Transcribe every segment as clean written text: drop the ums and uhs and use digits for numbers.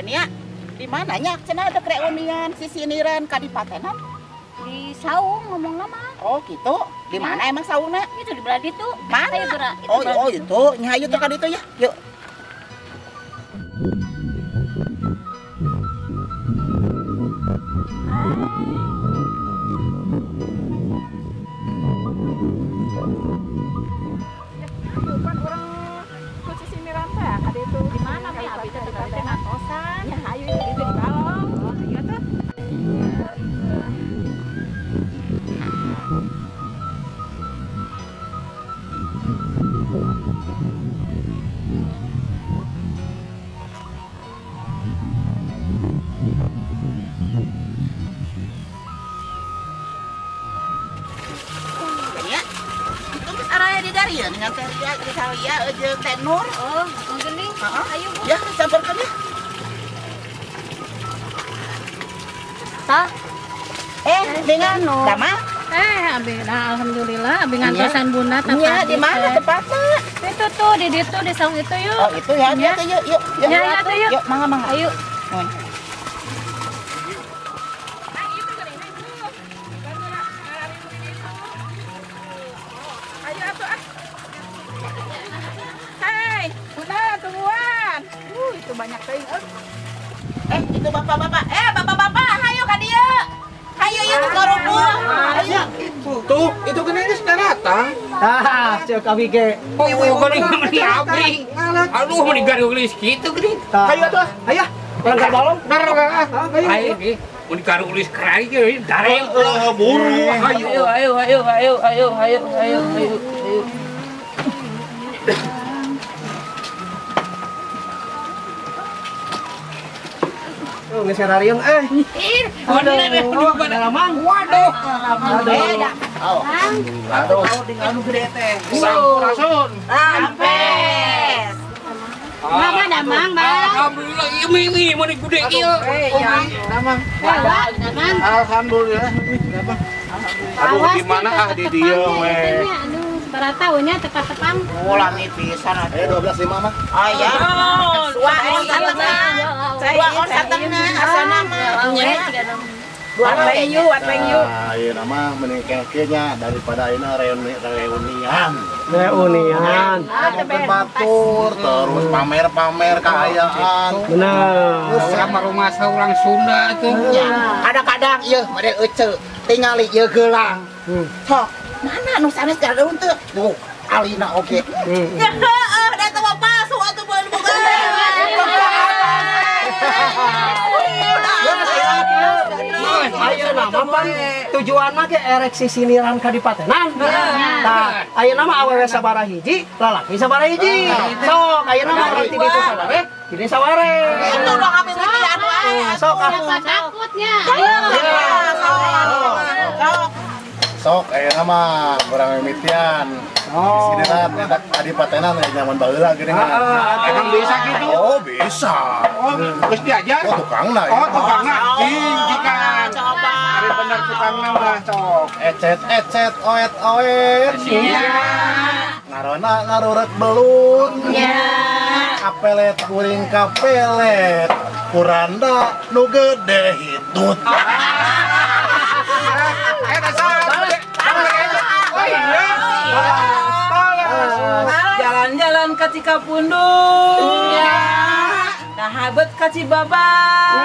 Tenia, di mananya cenah ada reunian sisiniran kadipatenan? Di saung ngomong nama. Oh gitu. Di mana emang saungna? Itu di belah ditu. Mana? Ayo, Bra. Itu oh, belah oh ditu. Itu. Nya ayo tuh ka ditu ya. Yuk. Pan urang ku sisiniran teh ka ditu. Di mana mi abi teh teu teh ngatosan? Ya hayu itu di balong. Oh, ayo tuh. Tenia, itu geus araya di darieu dengan Teh Ria, jeung Salia, jeung Teh Nur. Oh, geuning. Heeh. Ayo, Bu. Ya, samperkeun ya. Tah. Dengan Damang. Abi, nah, alhamdulillah abi ngantosan bunda tah. Iya, di mana tempatnya? Itu tuh di ditu di saung itu yuk. Oh, itu ya. Ya. Itu yuk, yuk. Yuk, Ya, ya, tuh, yuk. Yuk, mangga, mangga. Ayo. Ayo atuh ah. Hai, Bunda tungguan. Itu banyak teuing euy. Itu bapak-bapak. Bapak-bapak, hayu ka dieu. Hayu ieu geus ngarumpul. Hayu. Tuh, itu geuning geus datang. Ah, ceuk abi ge. Oh, geuning meni abring. Aduh, meni garulis kitu geuning. Hayu atuh. Hayu. Urang ka balong. Ah, hayu. Ayo ge, meni garulis kerai ge, dareng. Buru, hayu. Ayo, ayo, ayo, ayo, ayo, ayo, ayo, ayo. Tuh, geus rariung eh. Aduh, Damang. waduh. Beda. Aduh. Dengan anu gede teh. Sampurasun. Rampes. Mama damang, Bang. Alhamdulillah, ieu mimi meni gede ieu. Ya, Damang. Damang. Alhamdulillah, Damang. Aduh, di mana ah di dieu we. Aduh, sabaraha nya tepat-tepang. Oh, lami pisan atuh. 12.5 mah. Oh ya. Dua on satengah. Dua on satengah asana mah. Dua Wat lengyu, wat lengyu. Nah, ieu nama mending kengke nya daripada ayeuna reunian. Reunian. Ngomongkeun batur terus pamer-pamer kaayaan. Benar. Terus sama rumah saurang Sunda tuh. Kadang-kadang ieu model ece tingali ieu gelang. Sok, mana nu sanes gadeun teu? Tuh, alina oge. Ya heueuh, da teu palsu atuh beul boga. Ayeuna mah pan tujuanna ge erek sisiniran kadipatenan. Tah, ayeuna mah awewe sabaraha hiji, lalaki sabaraha hiji. Sok, ayeuna mah urang ti ditu sabare, ti saware. Itu dong abi mitian wae. Sok ah. Siapa takutnya? Sok. Sok ayeuna mah urang mimitian. Sisiniran eta kadipatenan nyaman baheula geuning. Emang bisa gitu? Oh, bisa. Oh, geus diajar. Oh, tukangna. Oh, tukangna. Cing, jikan. Coba. Ari bener tukangna mah sok. Ecet ecet oet oet. Iya. Ngarona ngarurek belut. Iya. Kapelet kuring kapelet. Kuranda nu gede hitut. Oh iya. Jalan-jalan ka Cikapundung. Nahabet ka Cibabat.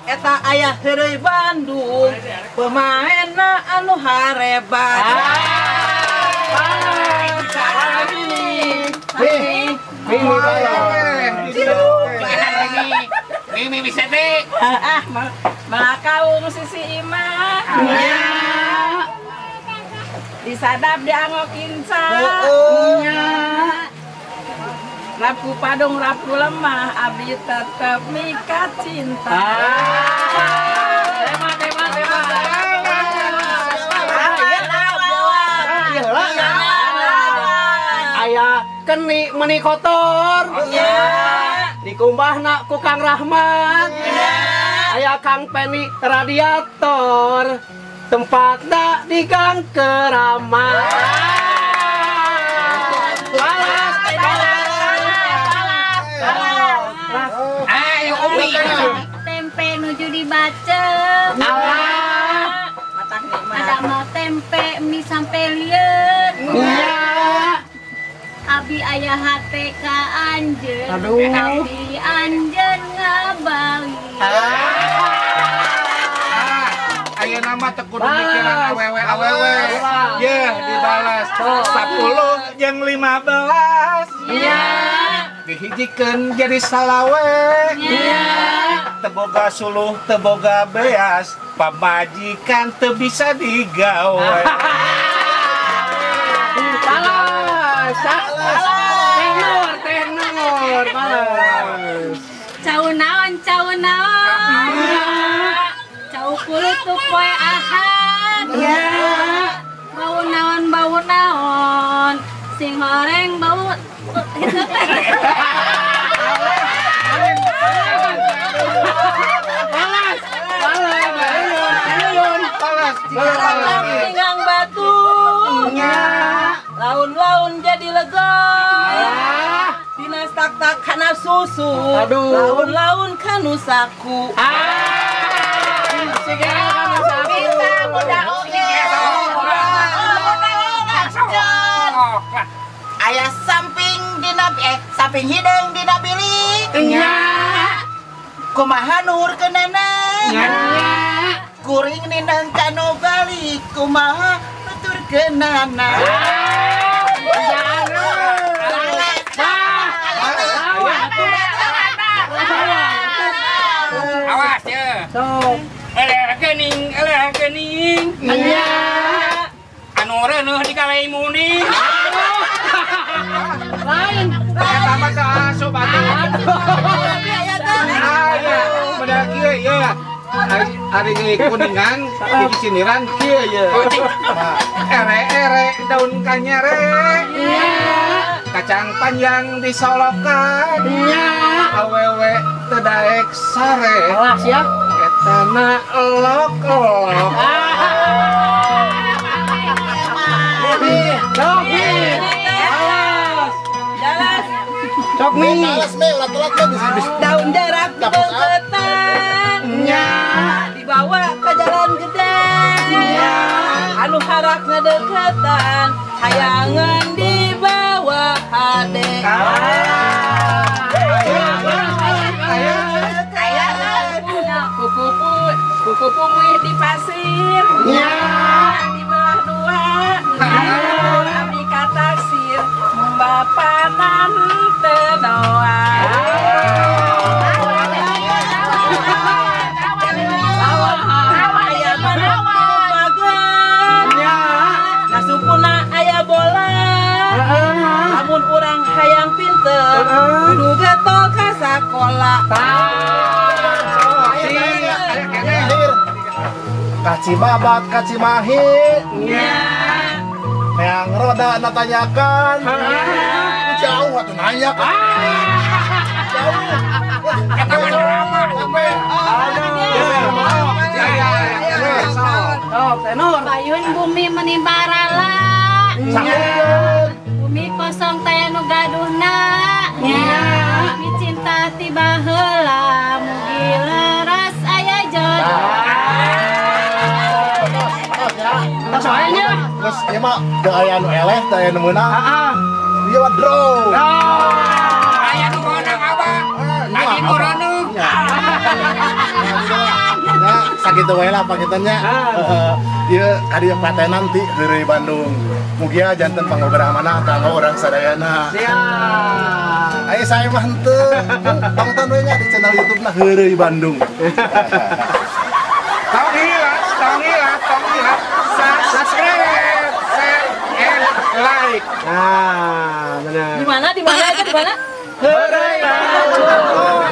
Eta aya heureuy Bandung. Pemaenna anu harebat. Mimi bisa deh. Ah, malakaung sisi imah. Disadap diangok inca. Rapu padung rapu lemah, abdi tetep mikat cinta. Tema tema tema. Aya keni meni kotor. Dikumbahna ku Kang Rahmat. Aya Kang Peni radiator. Tempatna di Gang Keramat. Balas, balas, balas, balas. make mie sampai lieur. Nya. Abi aya hate ka anjeun. Aduh. Tapi anjeun ngabali. Ayeuna mah teu kudu mikiran awewe-awewe. Yeuh dibalas 10 jeung 15. Nya. Dihijikeun jadi salawe. Nya. Teu boga suluh, teu boga beas, pamajikan teu bisa digawe. Balas. Tenor, tenor, balas. Cau naon, cau naon. Cau kulit tuh poe Ahad. Bau naon, bau naon. Sing horeng bau itu teh. Balas, balas, balas, Ratang pinggang batu. Laun-laun jadi lega. Dinas tak-tak kana susu. Aduh. Laun-laun kanu saku. Bisa muda oge. Aya samping dina samping hideung dina bilik. Nya. Kumaha nuhurkeunana? Nya. Kuring nindang kanu balik kumaha nuturkeunana. Awas ya. Sok. Eleh geuning, eleh geuning. Nya. Anu reuneuh digawe muning. Lain. Eta mah teu asup atuh. Aya, model kieu ye. Ari kuningan di siniran kieu ye. Ere-ere daun kanyere. Nya. Kacang panjang disolokan. Nya. Awewe teu daek sare. Alas ya. Eta na elok-elok. Sok mi. Sok mi. Balas mi, ulah telat mi bisa. Daun jarak dibeketan. Nya. Dibawa ke jalan gede. Nya. Anu harap ngedeketan, hayangan dibawa hade. Kuku muih di pasir. Nya. Dibelah dua. Abdi kataksir, bapanan teu doa. Aya manuk pagar. Nasupuna aya bola. Lamun urang hayang pinter, kudu getol ka sakola. Kaci babat, kaci mahi. Nya. Yang roda natanyakan. Jauh atuh nanya kan. Jauh. Eta mah drama. Sok tenor. Payun bumi menimpa rala. Bumi kosong taya nu gaduhna. Mi cinta tiba heula mugi leres aya jodoh. Tos wae nya. Geus ieu mah teu aya nu eleh, teu aya nu meunang. Heeh. Ieu mah draw. Aya nu meunang abah. Lagi nu reuneuh. Ya, sakitu wae lah panginten nya. Ieu kadipatenan ti Heureuy Bandung. Mugia janten pangobrahmana kanggo urang sadayana. Siap. Ayo saya mah henteu. Tonton we nya di channel YouTube na Heureuy Bandung. Tong hilap, tong hilap, tong hilap. Subscribe, share, and like. Nah, benar. Di mana? Di mana itu di mana? Heureuy Bandung.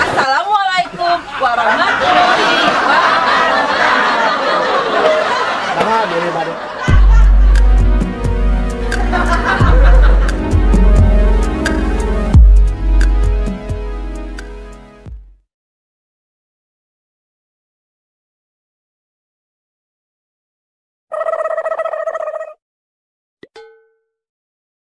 Assalamualaikum warahmatullahi.